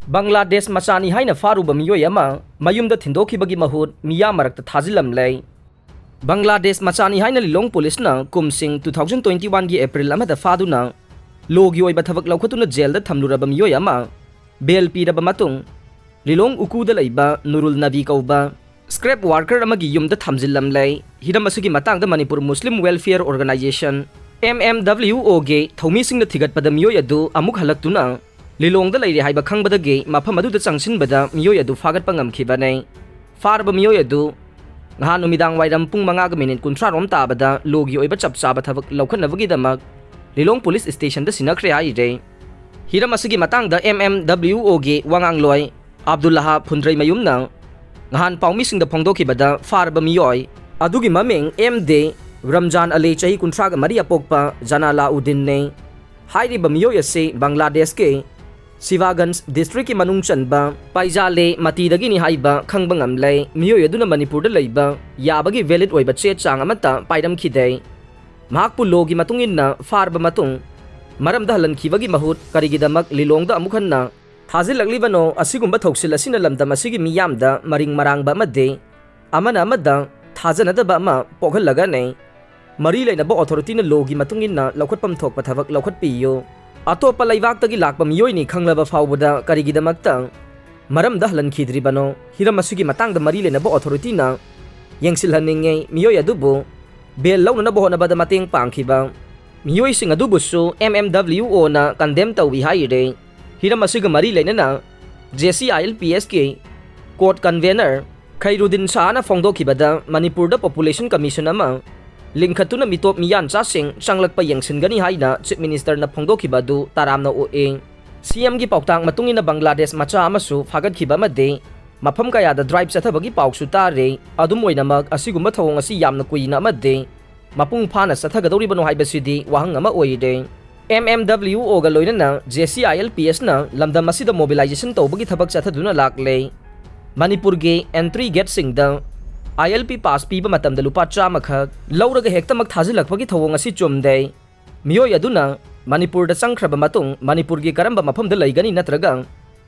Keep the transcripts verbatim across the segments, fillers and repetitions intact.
ꯕꯪꯒ꯭ꯂꯥꯗꯦꯁ ꯃꯆꯥꯅꯤ ꯍꯥꯏꯅ ꯐꯥꯔꯨꯕ ꯃꯤꯑꯣꯏ ꯑꯃ ꯃꯌꯨꯝꯗ ꯊꯤꯟꯗꯣꯛꯈꯤꯕꯒꯤ ꯃꯍꯨꯠ ꯃꯤꯌꯥꯝ ꯃꯔꯛꯇ ꯊꯥꯖꯤꯜꯂꯝꯂꯦ꯫ ꯕꯪꯒ꯭ꯂꯥꯗꯦꯁ ꯃꯆꯥꯅꯤ ꯍꯥꯏꯅ ꯂꯤꯂꯣꯡ ꯄꯨꯂꯤꯁꯅ ꯀꯨꯝꯁꯤꯡ two thousand twenty-oneꯒꯤ April ꯑꯃꯗ ꯐꯥꯗꯨꯅ ꯂꯣꯒꯤ ꯑꯣꯏꯕ ꯊꯕꯛ ꯂꯧꯈꯠꯇꯨꯅ ꯖꯦꯜꯗ ꯊꯝꯂꯨꯔꯕ ꯃꯤꯑꯣꯏ ꯑꯃ ꯕꯦꯜ ꯄꯤꯔꯕ ꯃꯇꯨꯡ ꯂꯤꯂꯣꯡ ꯎꯀꯨꯗ ꯂꯩꯕ ꯅꯨꯔꯨꯜ ꯅꯕꯤ ꯀꯧꯕ scrap worker ꯑꯃꯒꯤ ꯌꯨꯝꯗ ꯊꯝꯖꯤꯜꯂꯝꯂꯦ꯫ ꯍꯤꯔꯝ ꯑꯁꯤꯒꯤ ꯃꯇꯥꯡꯗ ꯃꯅꯤꯄꯨꯔ ꯃꯨꯁꯂꯤꯝ ꯋꯦꯜꯐꯤꯌꯔ ꯑꯣꯔꯒꯅꯥꯏꯖꯦꯁꯟ, MMWOꯒꯤ ꯊꯧꯃꯤꯁꯤꯡꯅ ꯊꯤꯒꯠꯄꯗ ꯃꯤꯑꯣꯏ ꯑꯗꯨ ꯑꯃꯨꯛ ꯍꯜꯂꯛꯇꯨꯅ ꯂꯤꯂꯣꯡꯗ ꯂꯩꯔꯦ ꯍꯥꯏꯕ ꯈꯪꯕꯗꯒꯤ ꯃꯐꯝ ꯑꯗꯨꯗ ꯆꯪꯁꯤꯟꯕꯗ ꯃꯤꯑꯣꯏ ꯑꯗꯨ ꯐꯥꯒꯠꯄ ꯉꯝꯈꯤꯕꯅꯦ꯫ ꯐꯥꯔꯕ ꯃꯤꯑꯣꯏ ꯑꯗꯨ ꯅꯍꯥꯟ ꯅꯨꯃꯤꯗꯥꯡ ꯋꯥꯏꯔꯝ ꯄꯨꯡ ꯃꯉꯥꯒ ꯃꯤꯅꯤꯠ ꯀꯨꯟꯊ꯭ꯔꯥ ꯔꯣꯝ ꯇꯥꯕꯗ ꯂꯣꯒꯤ ꯑꯣꯏꯕ ꯆꯞ ꯆꯥꯕ ꯊꯕꯛ ꯂꯧꯈꯠꯅꯕꯒꯤꯗꯃꯛ ꯂꯤꯂꯣꯡ ꯄꯨꯂꯤꯁ ꯁ꯭ꯇꯦꯁꯟꯗ ꯁꯤꯟꯅꯈ꯭ꯔꯦ ꯍꯥꯏꯔꯦ꯫ ꯍꯤꯔꯝ ꯑꯁꯤꯒꯤ ꯃꯇꯥꯡꯗ MMWOꯒꯤ ꯋꯥꯉꯥꯡꯂꯣꯏ ꯑꯕꯗꯨꯜꯂꯥꯍ ꯐꯨꯟꯗ꯭ꯔꯩꯃꯌꯨꯝꯅ ꯅꯍꯥꯟ ꯄꯥꯎꯃꯤꯁꯤꯡꯗ ꯐꯣꯡꯗꯣꯛꯈꯤꯕꯗ ꯐꯥꯔꯕ ꯃꯤꯑꯣꯏ ꯑꯗꯨꯒꯤ ꯃꯃꯤꯡ ꯑꯦꯝ ꯗꯦ ꯔꯝꯖꯥꯟ ꯑꯂꯤ, ꯆꯍꯤ ꯀꯨꯟꯊ꯭ꯔꯥꯒ ꯃꯔꯤ, ꯑꯄꯣꯛꯄ ꯖꯅꯥꯂꯥ ꯎꯗꯤꯟꯅꯦ꯫ ꯍꯥꯏꯔꯤꯕ ꯃꯤꯑꯣꯏ ꯑꯁꯤ ꯕꯪꯒ꯭ꯂꯥꯗꯦꯁꯀꯤ ꯁꯤꯕꯥꯒꯟꯖ ꯗꯤꯁꯇ꯭ꯔꯤꯛꯀꯤ ꯃꯅꯨꯡ ꯆꯟꯕ ꯄꯥꯏꯖꯥꯂꯦ ꯃꯇꯤꯗꯒꯤꯅꯤ ꯍꯥꯏꯕ ꯈꯪꯕ ꯉꯝꯂꯦ꯫ ꯃꯤꯑꯣꯏ ꯑꯗꯨꯅ ꯃꯅꯤꯄꯨꯔꯗ ꯂꯩꯕ ꯌꯥꯕꯒꯤ ꯚꯦꯂꯤꯗ ꯑꯣꯏꯕ ꯆꯦ ꯆꯥꯡ ꯑꯃꯠꯇ ꯄꯥꯏꯔꯝꯈꯤꯗꯦ꯫ ꯃꯍꯥꯛꯄꯨ ꯂꯣꯒꯤ ꯃꯇꯨꯡ ꯏꯟꯅ ꯐꯥꯔꯕ ꯃꯇꯨꯡ ꯃꯔꯝꯗ ꯍꯜꯍꯟꯈꯤꯕꯒꯤ ꯃꯍꯨꯠ ꯀꯔꯤꯒꯤꯗꯃꯛ ꯂꯤꯂꯣꯡꯗ ꯑꯃꯨꯛ ꯍꯟꯅ ꯊꯥꯖꯤꯜꯂꯛꯂꯤꯕꯅꯣ? ꯑꯁꯤꯒꯨꯝꯕ ꯊꯧꯁꯤꯜ ꯑꯁꯤꯅ ꯂꯝꯗꯝ ꯑꯁꯤꯒꯤ ꯃꯤꯌꯥꯝꯗ ꯃꯔꯤꯡ ꯃꯔꯥꯡꯕ ꯑꯃꯗꯤ ꯑꯃꯅ ꯑꯃꯗ ꯊꯥꯖꯅꯗꯕ ꯑꯃ ꯄꯣꯛꯍꯜꯂꯒꯅꯤ꯫ ꯃꯔꯤ ꯂꯩꯅꯕ ꯑꯣꯊꯣꯔꯤꯇꯤꯅ ꯂꯣꯒꯤ ꯃꯇꯨꯡ ꯏꯟꯅ ꯂꯧꯈꯠꯐꯝ ꯊꯣꯛꯄ ꯊꯕꯛ ꯂꯧꯈꯠꯄꯤꯌꯨ꯫ ꯑꯇꯣꯞꯄ ꯂꯩꯕꯥꯛꯇꯒꯤ ꯂꯥꯛꯄ ꯃꯤꯑꯣꯏꯅꯤ ꯈꯪꯂꯕ ꯐꯥꯎꯕꯗ ꯀꯔꯤꯒꯤꯗꯃꯛꯇ ꯃꯔꯝꯗ ꯍꯜꯍꯟꯈꯤꯗ꯭ꯔꯤꯕꯅꯣ? ꯍꯤꯔꯝ ꯑꯁꯤꯒꯤ ꯃꯇꯥꯡꯗ ꯃꯔꯤ ꯂꯩꯅꯕ ꯑꯣꯊꯣꯔꯤꯇꯤꯅ ꯌꯦꯡꯁꯤꯜꯍꯟꯅꯤꯡꯉꯤ꯫ ꯃꯤꯑꯣꯏ ꯑꯗꯨꯕꯨ ꯕꯦꯜ ꯂꯧꯅꯅꯕ ꯍꯣꯠꯅꯕꯗ ꯃꯇꯦꯡ ꯄꯥꯡꯈꯤꯕ ꯃꯤꯑꯣꯏꯁꯤꯡ ꯑꯗꯨꯕꯨꯁꯨ MMWOꯅ ꯀꯟꯗꯦꯝ ꯇꯧꯏ ꯍꯥꯏꯔꯦ꯫ ꯍꯤꯔꯝ ꯑꯁꯤꯒ ꯃꯔꯤ ꯂꯩꯅꯅ JCILPSꯀꯤ ꯀꯣꯔꯠ ꯀꯟꯚꯦꯅꯔ ꯈꯩꯔꯨꯗꯤꯟ ꯁꯥꯍꯅ ꯐꯣꯡꯗꯣꯛꯈꯤꯕꯗ ꯃꯅꯤꯄꯨꯔꯗ ꯄꯣꯄꯨꯂꯦꯁꯟ ꯀꯃꯤꯁꯟ ꯑꯃ ꯂꯤꯡꯈꯠꯇꯨꯅ ꯃꯤꯇꯣꯞ ꯃꯤꯌꯥꯟꯆꯥꯁꯤꯡ ꯆꯪꯂꯛꯄ ꯌꯦꯡꯁꯤꯟꯒꯅꯤ ꯍꯥꯏꯅ ꯆꯤꯐ ꯃꯤꯅꯤꯁꯇꯔꯅ ꯐꯣꯡꯗꯣꯛꯈꯤꯕ ꯑꯗꯨ ꯇꯔꯥꯝꯅ ꯑꯣꯛꯏ꯫ CMꯒꯤ ꯄꯥꯎꯇꯥꯛ ꯃꯇꯨꯡ ꯏꯟꯅ ꯕꯪꯒ꯭ꯂꯥꯗꯦꯁ ꯃꯆꯥ ꯑꯃꯁꯨ ꯐꯥꯒꯠꯈꯤꯕ ꯑꯃꯗꯤ ꯃꯐꯝ ꯀꯌꯥꯗ ꯗ꯭ꯔꯥꯏꯚ ꯆꯠꯊꯕꯒꯤ ꯄꯥꯎꯁꯨ ꯇꯥꯔꯤ꯫ ꯑꯗꯨꯝ ꯑꯣꯏꯅꯃꯛ, ꯑꯁꯤꯒꯨꯝꯕ ꯊꯧꯑꯣꯡ ꯑꯁꯤ ꯌꯥꯝꯅ ꯀꯨꯏꯅ ꯑꯃꯗꯤ ꯃꯄꯨꯡ ꯐꯥꯅ ꯆꯠꯊꯒꯗꯧꯔꯤꯕꯅꯣ ꯍꯥꯏꯕꯁꯤꯗꯤ ꯋꯥꯍꯪ ꯑꯃ ꯑꯣꯏꯔꯦ꯫ MMWOꯒ ꯂꯣꯏꯅꯅ JCILPSꯅ ꯂꯝꯗꯝ ꯑꯁꯤꯗ ꯃꯣꯕꯤꯂꯥꯏꯖꯦꯁꯟ ꯇꯧꯕꯒꯤ ꯊꯕꯛ ꯆꯠꯊꯗꯨꯅ ꯂꯥꯛꯂꯦ꯫ ꯃꯅꯤꯄꯨꯔꯒꯤ ꯑꯦꯟꯇ꯭ꯔꯤ ꯒꯦꯠꯁꯤꯡꯗ ILP ꯄꯥꯁ ꯄꯤꯕ ꯃꯇꯝꯗ ꯂꯨꯄꯥ ꯆꯥꯝꯃꯈꯛ ꯂꯧꯔꯒ ꯍꯦꯛꯇꯃꯛ ꯊꯥꯖꯤꯜꯂꯛꯄꯒꯤ ꯊꯧꯑꯣꯡ ꯑꯁꯤ ꯆꯨꯝꯗꯦ꯫ ꯃꯤꯑꯣꯏ ꯑꯗꯨꯅ ꯃꯅꯤꯄꯨꯔꯗ ꯆꯪꯈ꯭ꯔꯕ ꯃꯇꯨꯡ ꯃꯅꯤꯄꯨꯔꯒꯤ ꯀꯔꯝꯕ ꯃꯐꯝꯗ ꯂꯩꯒꯅꯤ ꯅꯠꯇ꯭ꯔꯒ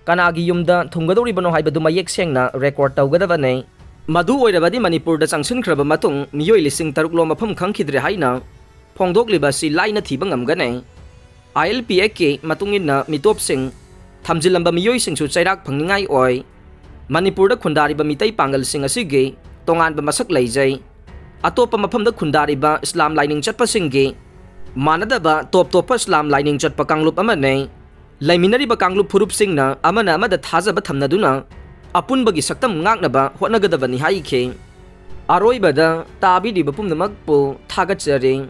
ꯀꯅꯥꯒꯤ ꯌꯨꯝꯗ ꯊꯨꯡꯒꯗꯧꯔꯤꯕꯅꯣ ꯍꯥꯏꯕꯗꯨ ꯃꯌꯦꯛ ꯁꯦꯡꯅ ꯔꯦꯀꯣꯔꯗ ꯇꯧꯒꯗꯕꯅꯤ꯫ ꯃꯗꯨ ꯑꯣꯏꯔꯕꯗꯤ ꯃꯅꯤꯄꯨꯔꯗ ꯆꯪꯁꯤꯟꯈ꯭ꯔꯕ ꯃꯇꯨꯡ ꯃꯤꯑꯣꯏ ꯂꯤꯁꯤꯡ ꯇꯔꯨꯛ ꯂꯣꯝ ꯃꯐꯝ ꯈꯪꯈꯤꯗ꯭ꯔꯦ ꯍꯥꯏꯅ ꯐꯣꯡꯗꯣꯛꯂꯤꯕ ꯑꯁꯤ ꯂꯥꯏꯅ ꯊꯤꯕ ꯉꯝꯒꯅꯤ꯫ ꯑꯥꯏ ꯑꯦꯜ ꯄꯤ ꯑꯦꯛꯀꯤ ꯃꯇꯨꯡ ꯏꯟꯅ ꯃꯤꯇꯣꯞꯁꯤꯡ ꯊꯝꯖꯤꯜꯂꯝꯕ ꯃꯤꯑꯣꯏꯁꯤꯡꯁꯨ ꯆꯩꯔꯥꯛ ꯐꯪꯅꯤꯡꯉꯥꯏ ꯑꯣꯏ꯫ ꯃꯅꯤꯄꯨꯔꯗ ꯈꯨꯟꯗꯥꯔꯤꯕ ꯃꯤꯇꯩ ꯄꯥꯡꯒꯜꯁꯤꯡ ꯑꯁꯤꯒꯤ ꯇꯣꯉꯥꯟꯕ ꯃꯁꯛ ꯂꯩꯖꯩ꯫ ꯑꯇꯣꯞꯄ ꯃꯐꯝꯗ ꯈꯨꯟꯗꯥꯔꯤꯕ ꯏꯁꯂꯥꯝ ꯂꯥꯏꯅꯤꯡ ꯆꯠꯄꯁꯤꯡꯒꯤ ꯃꯥꯟꯅꯗꯕ ꯇꯣꯞ ꯇꯣꯞꯄ ꯏꯁꯂꯥꯝ ꯂꯥꯏꯅꯤꯡ ꯆꯠꯄ ꯀꯥꯡꯂꯨꯞ ꯑꯃꯅꯤ꯫ ꯂꯩꯃꯤꯟꯅꯔꯤꯕ ꯀꯥꯡꯂꯨꯞ ꯐꯨꯔꯨꯞꯁꯤꯡꯅ ꯑꯃꯅ ꯑꯃꯗ ꯊꯥꯖꯕ ꯊꯝꯅꯗꯨꯅ ꯑꯄꯨꯟꯕꯒꯤ ꯁꯛꯇꯝ ꯉꯥꯛꯅꯕ ꯍꯣꯠꯅꯒꯗꯕꯅꯤ ꯍꯥꯏꯈꯤ꯫ ꯑꯔꯣꯏꯕꯗ ꯇꯥꯕꯤꯔꯤꯕ ꯄꯨꯝꯅꯃꯛꯄꯨ ꯊꯥꯒꯠꯆꯔꯤ꯫